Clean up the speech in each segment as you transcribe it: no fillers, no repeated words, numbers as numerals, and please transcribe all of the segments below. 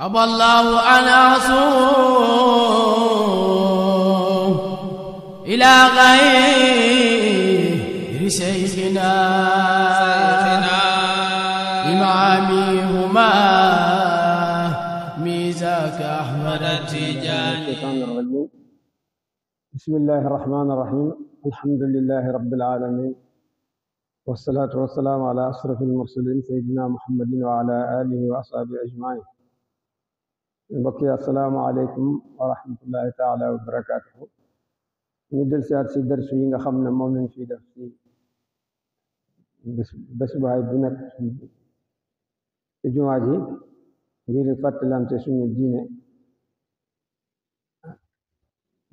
أبى الله أن أصوم إلى غير شيخنا إمامي هما ميزاك أحمد التجاني. بسم الله الرحمن الرحيم. الحمد لله رب العالمين، والصلاة والسلام على أشرف المرسلين سيدنا محمد وعلى آله وأصحابه أجمعين. mbokk yi asalaamaaleykum wa rahmatullahi taala wa barakaatuhu. ñu del siyaat si dërsu yi nga xam ne moom lañ fiy def si bés baay bu nekk ci jumaa ji ngir fàttalante suñu diine.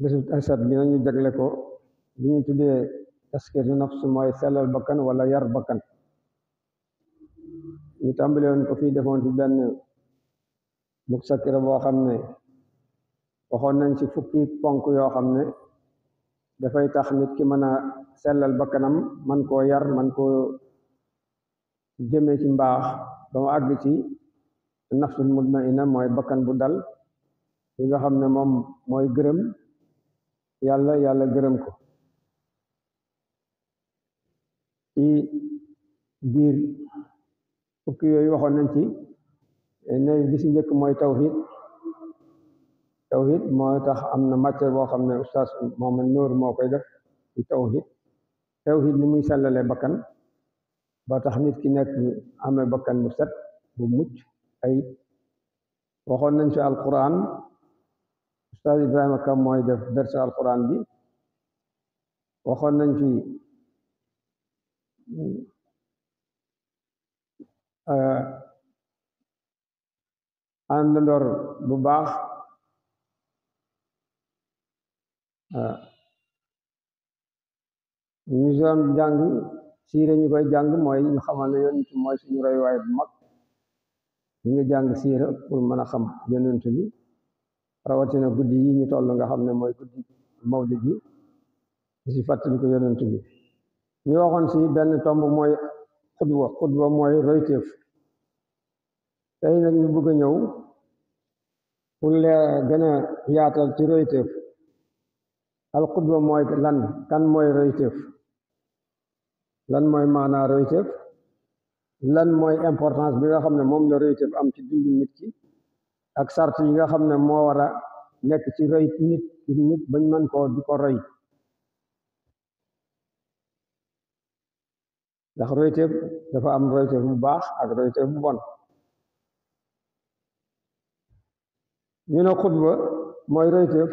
bésu asat bi nañu jagle ko li ñu tuddee taskiyatu nafs, mooy sellal bakkan wala yar bakkan. ñu tàmbale woon ko fii defoon ci benn muksakira boo xam ne waxoon nañ ci fukki ponk yoo xam ne dafay tax nit ki mën a sellal bakkanam, man koo yar, man koo jëmee ci mbaax ba mu àgg ci nafsul mutmainna, mooy bakkan bu dal yi nga xam ne moom mooy gërëm yàlla gërëm ko. ci biir fukki yooyu waxoon nañ ci ne bi ci njëkk mooy tawhid mooy tax am na matière boo xam ne oustaz Mohamed Nour moo koy def ci tawhid ni muy sellale bakkan ba tax nit ki nekk amee bakkan bu set bu mucc ay. waxoon nañ ci alquran, oustaz Ibrahima Kam mooy def dersa alquran bi. waxoon nañ ci àndandoor bu baax, ñu doon jàng siire, ñu koy jàng mooy ñu xamal ne yonent mooy suñu royuwaay bu mag. ñu ngi jàng siira pour mën a xam yonent bi, rawatina guddi yi ñu toll nga xam ne mooy guddi mawlid yi si fàttali ko yonent bi. ñu waxoon si benn tomb mooy xudwa mooy royteef. tey nag ñu bëgg a ñëw pour gën a yaatal ci royteef. al xudwa mooy lan, kan mooy royteef, lan mooy maanaa royteef, lan mooy importance bi nga xam ne moom la royteef am ci dundu nit ki, ak sart yi nga xam ne moo war a nekk ci roy nit bañ mën koo di ko roy. ndax royteef dafa am royteef bu baax ak royteef bu bon. ñu ne xutba mooy royteef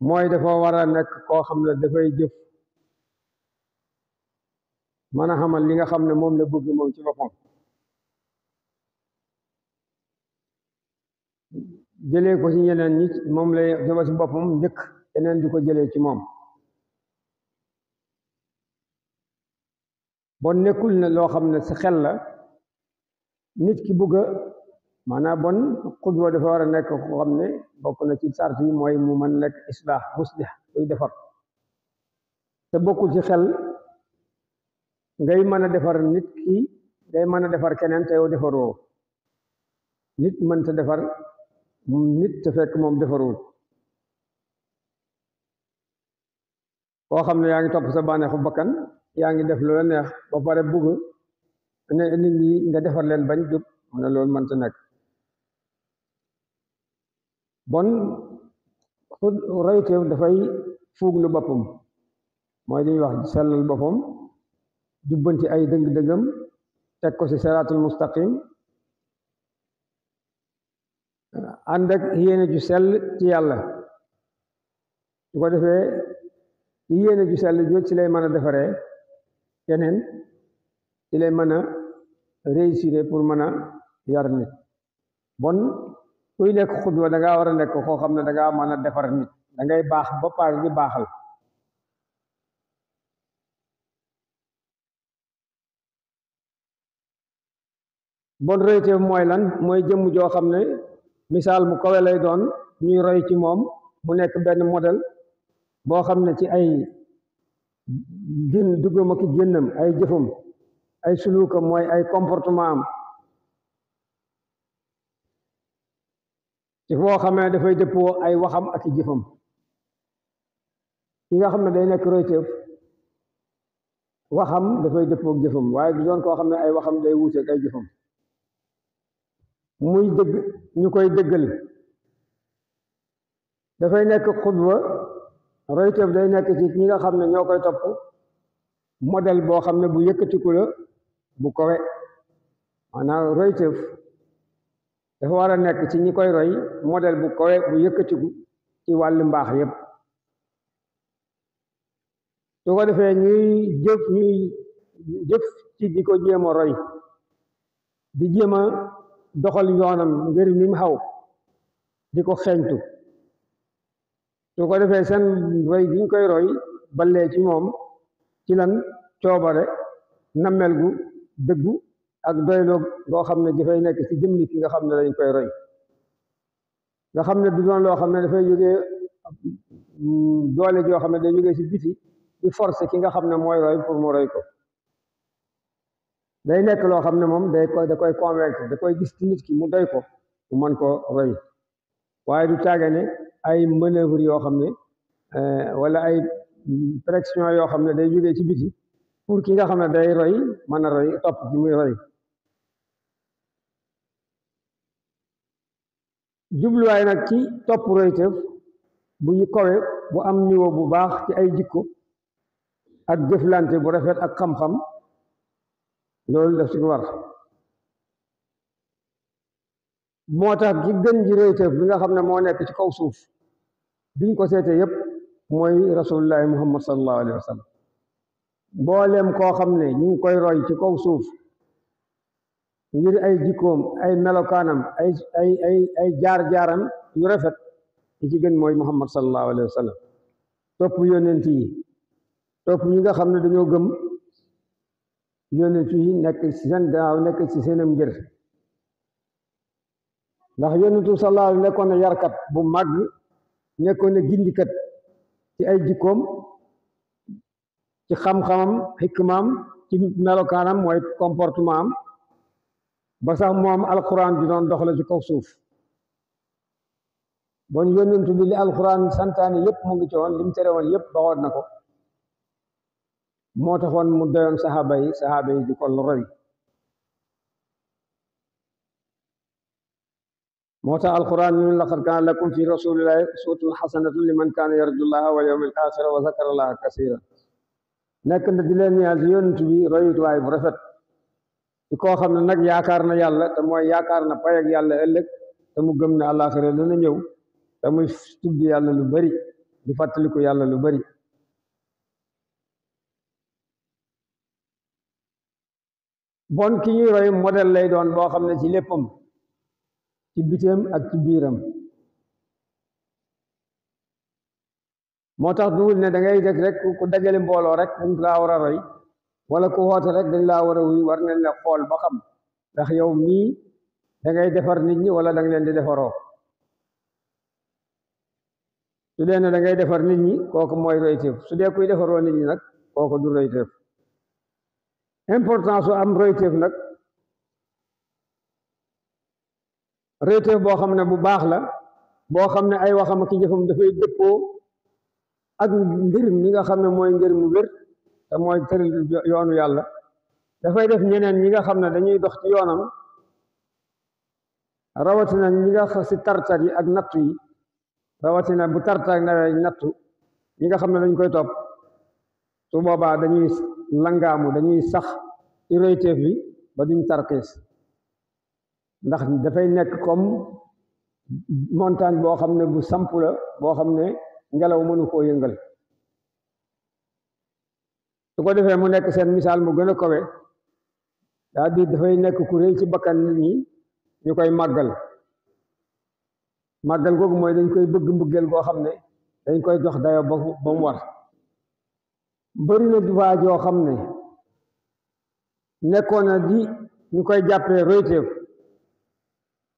mooy dafa war a nekk koo xam ne dafay jëf mën a xamal li nga xam ne moom la bëgg moom ci boppam, jëlee ko ci ñeneen ñi, moom lay jëfa ci boppam njëkk keneen di ko jëlee ci moom. bon nekkul ne loo xam ne si xel la nit ki bëgg a maanaam bon xudwa dafa war a nekk ko xam ne bokk na ci sart yi mooy mu mën nekk islaax muslih kuy defar. te bokkul ci xel ngay mën a defar nit ki, ngay mën a defar keneen te yow defaroo. nit mënta defar nit te fekk moom defarul. koo xam ne yaa ngi topp sa bànneexu bakkan, yaa ngi def loola neex ba pare bugg ne nit ñi nga defar leen bañ jub, mu ne loolu mënta nekk. bon royteef dafay fuuglu boppam, mooy li ñuy wax sellal boppam, jubbanti ay dëng-dëngam, teg ko ci siraatul mustaqim, ànd ak yéene ju sell ci yàlla. su ko defee yéene ju sell jot ci lay mën a defaree keneen, ci lay mën a réussir pour mën a yar nit. bon kuy nekk xudwa da ngaa war a nekk koo xam ne da ngaa mën a defar nit, da ngay baax ba pare di baaxal. bon royteef mooy lan, mooy jëmm joo xam ne misaal mu kawe lay doon, ñuy roy ci moom, mu nekk benn modèle boo xam ne ci ay génn duggam ak génnam ay jëfam ay sulukam mooy ay comportement am ci foo xamee dafay dëppoo ay waxam ak i jëfam ki nga xam ne day nekk royteef waxam dafay dëppoo ak jëfam waaye du doon koo xam ne ay waxam day wuuteeg ay jëfam muy dëgg ñu koy dëggal dafay nekk xudwa royteef day nekk ci ñi nga xam ne ñoo koy topp modèle boo xam ne bu yëkkatiku la bu kowe maanaam royteef dafa war a nekk ci ñi koy roy modèle bu kowe bu yëkkatiku ci wàllu mbaax yépp su ko defee ñuy jëf ci di ko jéem a roy di jéem a doxal yoonam ngir mi mu xaw di ko xeeñtu su ko defee seen roy gi ñu koy roy balee ci moom ci lan coobare nammel gu dëggu ak doyloo boo xam ne dafay nekk ci jëmmi ki nga xam ne dañ koy roy nga xam ne du doon loo xam ne dafay jógee doole joo xam ne day jógee ci biti di force ki nga xam ne mooy roy pour mu roy ko day nekk loo xam ne moom da koy convaincre da koy gis ci nit ki mu doy ko mu mën ko roy waaye du caage ne ay manœuvre yoo xam ne wala ay pression yoo xam ne day jógee ci biti pour ki nga xam ne day roy mën a roy topp ci muy roy jubluwaay nag ci topp royteef bu ñu kowe bu am niveau bu baax ci ay jikko ak jëflante bu rafet ak xam-xam loolu daf ci war moo tax gi gën ji royteef bi nga xam ne moo nekk ci kaw suuf biñ ko seete yépp mooy rasulullahi muhammad sallallahu alayhi wa sallam mboolem koo xam ne ñu ngi koy roy ci kaw suuf ngir ay jikkoom ay melokaanam ay jaar-jaaram yu rafet li ci gën mooy muhammad sallallahu alayhi wa sallam topp yonent yi topp ñi nga xam ne dañoo gëm yonent yi nekk ci seen gannaaw nekk ci seenam ngir ndax yonentu sallallahu alayhi nekkoon na yarkat bu màgg nekkoon na gindikat ci ay jikkoom ci xam-xamam xikmaam ci melokaanam mooy comportement am ba sax moom alquran di doon doxale ci kaw suuf bon yonentu bi li alquran santaane yépp mu ngi ci woon li mu tere woon yépp baxoon na ko moo taxoon mu doyoon saxaaba yi di ko roy moo tax alquran ñu laqad kaana lakum fi rasulillahi uswatun hasanatun liman kaana yarjullaha wal yawmal aaxira wa zakara allaha kasiran nekk na di leen ñaal ci yonent bi royuwaay bu rafet ci koo xam ne nag yaakaar na yàlla te mooy yaakaar na pay ak yàlla ëllëg te mu gëm ne àllaaxira dana ñëw te muy tudd yàlla lu bari di fàttaliku yàlla lu bari bon ki ñuy roy modèle lay doon boo xam ne ci léppam ci biteem ak ci biiram moo tax duwul ne da ngay def rek ku dajale mbooloo rek dañ laa war a roy wala ku woote rek dañ laa war a wuy war nañ la xool ba xam ndax yow mii da ngay defar nit ñi wala da nga leen di defaroo su dee ne da ngay defar nit ñi kooku mooy royteef su dee kuy defaroo nit ñi nag kooku du royteef importance su am royteef nag royteef boo xam ne bu baax la boo xam ne ay waxam ak jëfam dafay dëppoo ak ngir mi nga xam ne mooy ngir mu wér te mooy tëral yoonu yàlla dafay def ñeneen ñi nga xam ne dañuy dox ci yoonam rawatina ñi nga xam si tartar yi ak nattu yi rawatina bu tartar nawee nattu ñi nga xam ne dañ koy topp su boobaa dañuy langaamu dañuy sax ci royteef bi ba duñ tarxiis ndax dafay nekk comme montagne boo xam ne bu samp la boo xam ne ngelaw mënu koo yëngal su ko defee mu nekk seen misaal mu gën a kawe daa di dafay nekk ku rëy ci bakkan nit ñi ñu koy màggal googu mooy dañ koy bëgg mbëggeel goo xam ne dañ koy jox dayo ba mu war bëri na waa joo xam ne nekkoon na di ñu koy jàppee royteef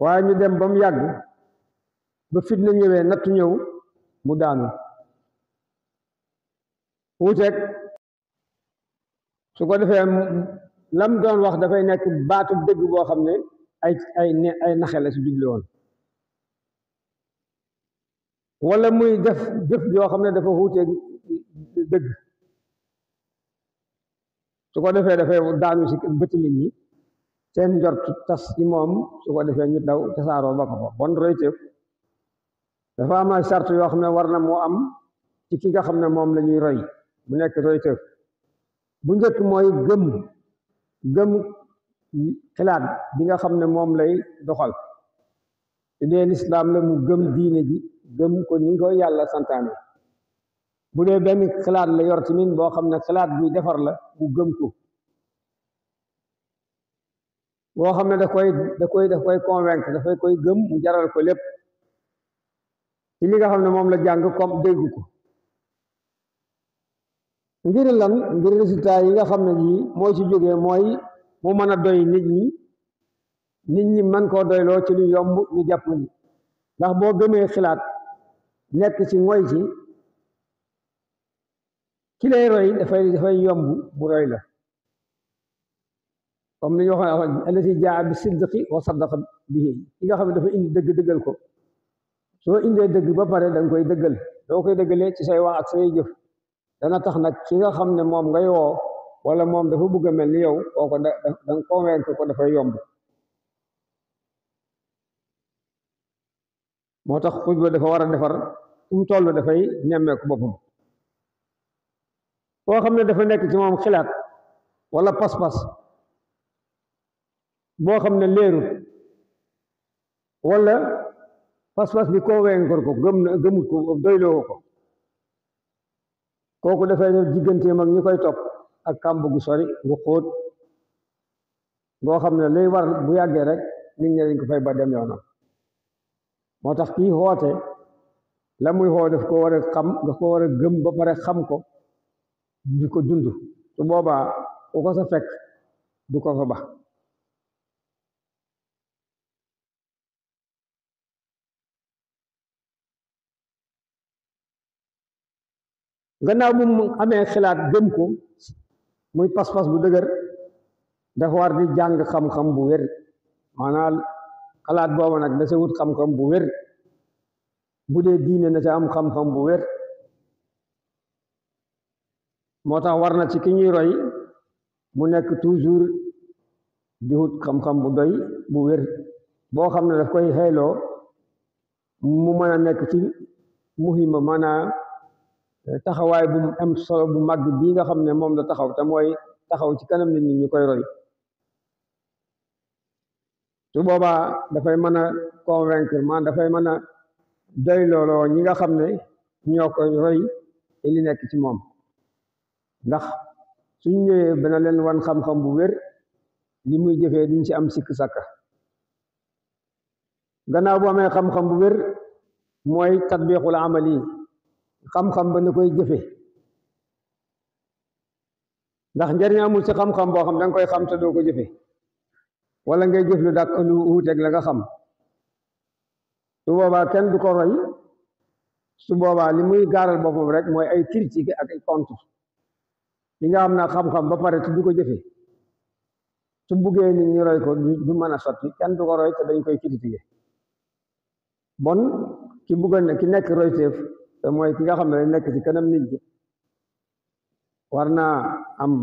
waaye ñu dem ba mu yàgg ba fitna ñëwee nattu ñëw mu daanu wuuteeg su ko defee lam doon wax dafay nekk baatu dëgg boo xam ne ay naxe la si jublu woon wala muy def jëf yoo xam ne dafa wuuteeg dëgg su ko defee dafay daanu si bëti nit ñi seen njort tas ci moom su ko defee ñu daw tasaaroo ba ko fa bon royteef dafa am ay sart yoo xam ne war na moo am ci ki nga xam ne moom la ñuy roy bu nekk royteef bu njëkk mooy gëm xalaat bi nga xam ne moom lay doxal su dee lislaam la mu gëm diine ji gëm ko ni ko yàlla santaane bu dee benn xalaat la yor tamit boo xam ne xalaat buy defar la mu gëm ko boo xam ne da koy convaincre dafay koy gëm mu jaral ko lépp ci li nga xam ne moom la jàng comme dégg ko ngir lan ngir résultat yi nga xam ne yii moo ci jógee mooy mu mën a doy nit ñi mën koo doyloo ci lu yomb ñu jàpp ni ndax boo gëmee xalaat nekk ci ngoy ci ki lay roy dafay yomb bu roy la comme ni ñu waxoon allati jaa bi sidqi wa saddaqa bihi ki nga xam ne dafa indi dëgg dëggal ko soo indee dëgg ba pare da nga koy dëggal doo koy dëggalee ci say wax ak say jëf dana tax nag ki nga xam ne moom ngay woo wala moom dafa bëgg a mel ni yow kooko da nga convaincre ko dafay yomb moo tax xutba dafa war a defar fu mu toll dafay nemmeeku boppam koo xam ne dafa nekk ci moom xalaat wala pas-pas boo xam ne leerut wala pas-pas bi convaincre ko gëmut ko doyloo ko kooku dafay def digganteem ak ñi koy topp ak kàmb gu sori gu xóot boo xam ne lay war bu yàggee rek nit ñi dañ ko fay ba dem yoonam moo tax kii xoote la muy xoo daf ko war a xam daf ko war a gëm ba pare xam ko di ko dund su boobaa ku ko sa fekk du ko fa ba gannaaw bu mu amee xalaat gëm ko muy pas-pas bu dëgër dafa war di jàng xam-xam bu wér maanaam xalaat booba nag da sa wut xam-xam bu wér bu dee diine na ca am xam-xam bu wér moo tax war na ci ki ñuy roy mu nekk toujours di wut xam-xam bu doy bu wér boo xam ne daf koy xeeloo mu mën a nekk ci muhima maanaam taxawaay bu am solo bu mag bii nga xam ne moom la taxaw te mooy taxaw ci kanam nit ñi ñu koy roy su boobaa dafay mën a convaincre man dafay mën a doy looloo ñi nga xam ne ñoo koy roy te li nekk ci moom ndax suñ ñëwee bana leen wan xam-xam bu wér li muy jëfee duñ ci am sikk sàkka gannaaw bu amee xam-xam bu wér mooy tatbiqul amali xam-xam ba na koy jëfe ndax njariñ amul ci xam-xam boo xam da nga koy xam te doo ko jëfe wala ngay jëf lu dak lu wuuteeg la nga xam su boobaa kenn du ko roy su boobaa li muy gaaral boppam rek mooy ay critique ak ay contre li nga xam naa xam-xam ba pare te du ko jëfe su buggee nit ñi roy ko du mën a sotti kenn du ko roy te dañ koy critiquer bon ki bugga ne ki nekk royteef te mooy ki nga xam ne dañ nekk ci kanam nit ñi war naa am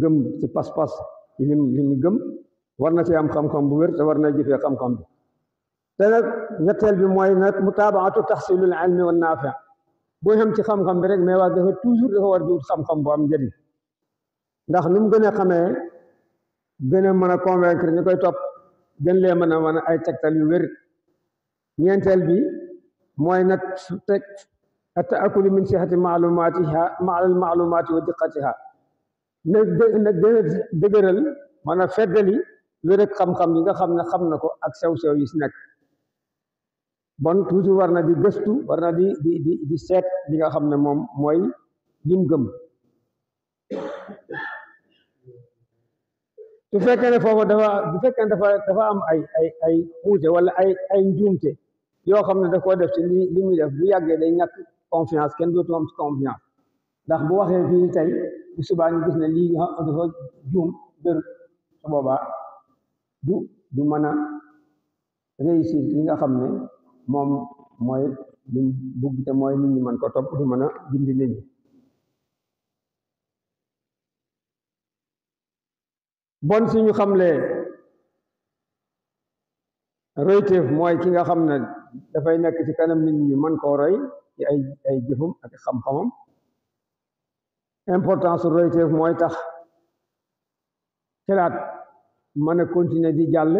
gëm ci pas-pas ci li mu gëm war na ci am xam-xam bu wér te war na jëfee xam-xam bi te nag ñetteel bi mooy nag mutaabaatu taxsilul ilmi wan naafi boo xam ci xam-xam bi rek mais waa dafa toujours dafa war di wut xam-xam bu am njëriñ ndax nu mu gën a xamee gën a mën a convaincre ñu koy topp gën lee mën a ay tegtal yu wér ñeenteel bi mooy nag su teg at-ta'akkulu min sihhati ma'lumaatiha ma'al ma'lumaati wa diqqatiha nag gën a dëgëral mën a feddali wér ak xam-xam yi nga xam ne xam na ko ak sew-sew yi si nekk bon toujours war na di gëstu war na di seet li nga xam ne moom mooy lim gëm su fekkee ne foofu dafa am ay xuute wala ay njuumte yoo xam ne da koo def ci li muy def bu yàggee day ñàkk confiance kenn dootu am ci confiance ndax bu waxee fii tey bu subaa ñu gis ne lii dafa juum dër su boobaa du mën a réussir li nga xam ne moom mooy liñ bugg te mooy nit ñi mën ko topp du mën a gindi nit ñi bon suñu xamlee royteef mooy ki nga xam ne dafay nekk ci kanam nit ñi mën koo roy ci ay jëfum ak xam-xamam importance royteef mooy tax xalaat mën a continuer di jàll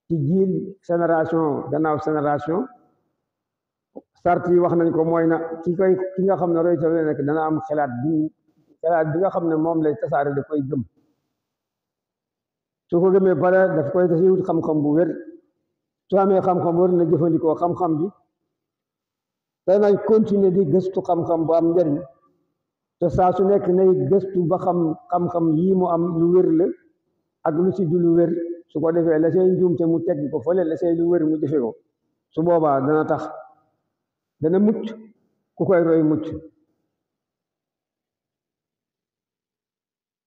ci jiil génération gannaaw génération sart yi wax nañ ko mooy na ki nga xam ne royteef la nekk dana am xalaat bi nga xam ne moom lay tasaare da koy gëm su ko gëmee pare daf koy dafay wut xam-xam bu wér su amee xam-xam war na jëfandikoo xam-xam bi dana continuer di gëstu xam-xam bu am njariñ te saa su nekk nay gëstu ba xam-xam yii mu am lu wér la ak lu ci du lu wér su ko defee la say njuumte mu teg ko fële la say lu wér mu jëfe ko su boobaa dana tax dana mucc ku koy roy mucc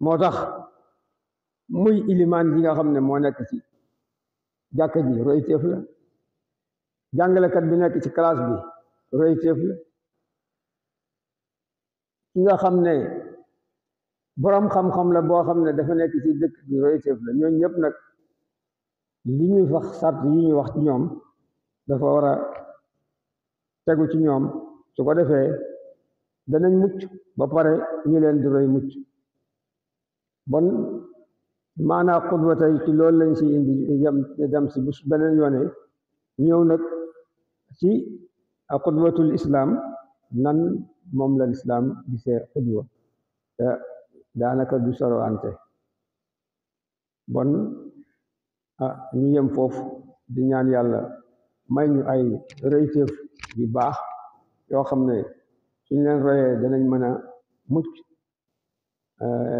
moo tax muy ilimaan yi nga xam ne moo nekk ci jàkka ji royteef la jàngalekat bi nekk ci classe bi royteef la ki nga xam ne boroom xam-xam la boo xam ne dafa nekk ci dëkk bi royteef la ñooñu ñëpp nag li ñuy wax sart yi ñuy wax ci ñoom dafa war a tegu ci ñoom su ko defee danañ mucc ba pare ñu leen di roy mucc bon maanaa xutba tey ci loolu lañ si indi dem si bu beneen yoone ñëw nag ci xutbatul islam nan moom la lislaam gisee xutba te daanaka du soro ante bon ñu yem foofu di ñaan yàlla may ñu ay royteef yu baax yoo xam ne suñ leen royee danañ mën a mucc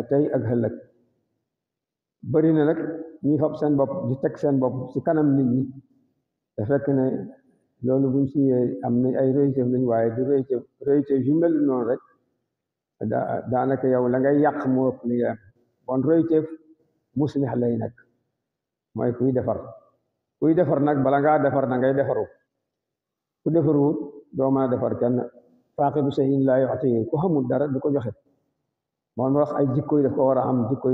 tey ak ëllëg bari na nag ñi fab seen bopp di teg seen bopp ci kanam nit ñi te fekk ne loolu buñ siñee am nañ ay royteef lañ waaye du royteef yu mel noonu rek daanaka yow la ngay yàq moo ëpp li nga am bon royteef muslix lay nekk mooy kuy defar nag bala ngaa defar na ngay defaru ku defaruwut doo mën a defar kenn faaqidu shay'in laa yu'tihi ku xamul dara du ko joxe moom wax ay jikko yi daf ko war a am jikko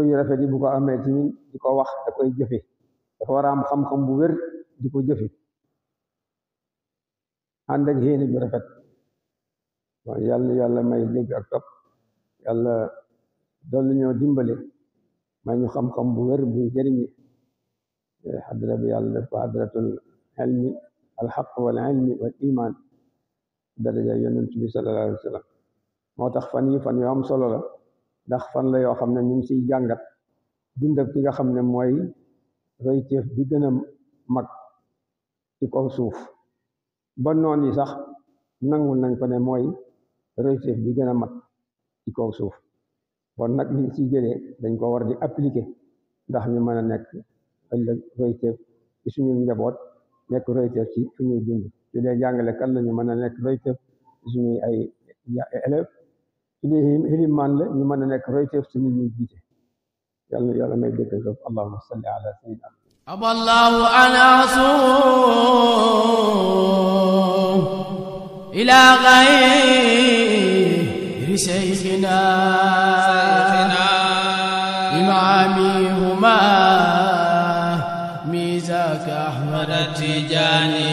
yu rafet yi bu ko amee tamit di ko wax da koy jëfe dafa war a am xam-xam bu wér di ko jëfe ànd ak yéene ju rafet bon yàlla may dégg ak topp yàlla dolli ñoo dimbale may ñu xam-xam bu wér bu jëriñi xadra bi yàlla def ko xadratul ilmi alxaq wal ilmi wal iman daraja yonent bi sallallahu alayhi wa sallam moo tax fan yi fan yoo am solo la ndax fan la yoo xam ne ñu ngi siy jàngat dundab ki nga xam ne mooy royteef bi gën a mag ci kaw suuf ba noon yi sax nangul nañ ko ne mooy royteef bi gën a mag ci kaw suuf bon nag liñ ciy jëlee dañ ko war di appliquer ndax ñu mën a nekk ëllëg royteef ci suñu njaboot nekk royteef ci suñuy dund su dee jàngale kan la ñu mën a nekk royteef ci suñuy ay élèves su dee xilimaan la ñu mën a nekk royteef ci nit ñuy jiite yàlla may dégg foofu allahumma salli ala sayyidina aballahu an asum ila ghayri shaykhina imamihuma mizaka ahmad tijani